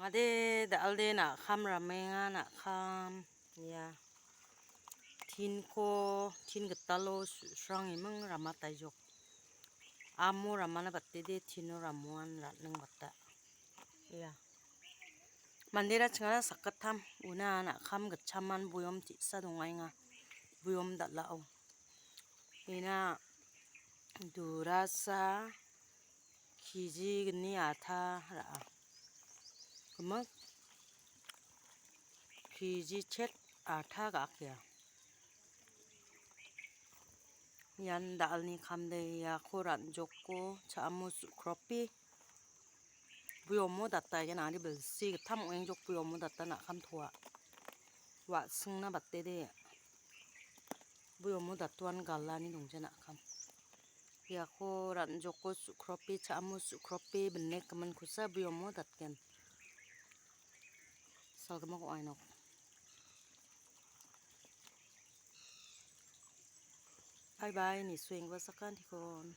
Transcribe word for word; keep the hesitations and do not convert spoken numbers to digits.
Ade da alde na kham ramenga na kham ya. Thin ko, thin getalo srang imang rama taijok. Amo ramana batte de thino ramuan ratnang batta. Ya. Mandira chingara sakkatham una na kham getchaman buyom tisa dongainga. Buyom datlao. Ina durasa kg gni atha ra. Kemak kg chet atha gakya. Yan dalni khamde ya khoran jokko chamo sukropi. Buyomo datta yan ari belsi getham eng jok buyomo datta na kham thua. Wa sungna batte de. Buyomo dattuan galani dongje na kham. Yako ran joko sukropi chamo sukropi benne kaman khusa buyomo datken. Salgama ko ainok. Bye bye ni swing ba sakan thikon.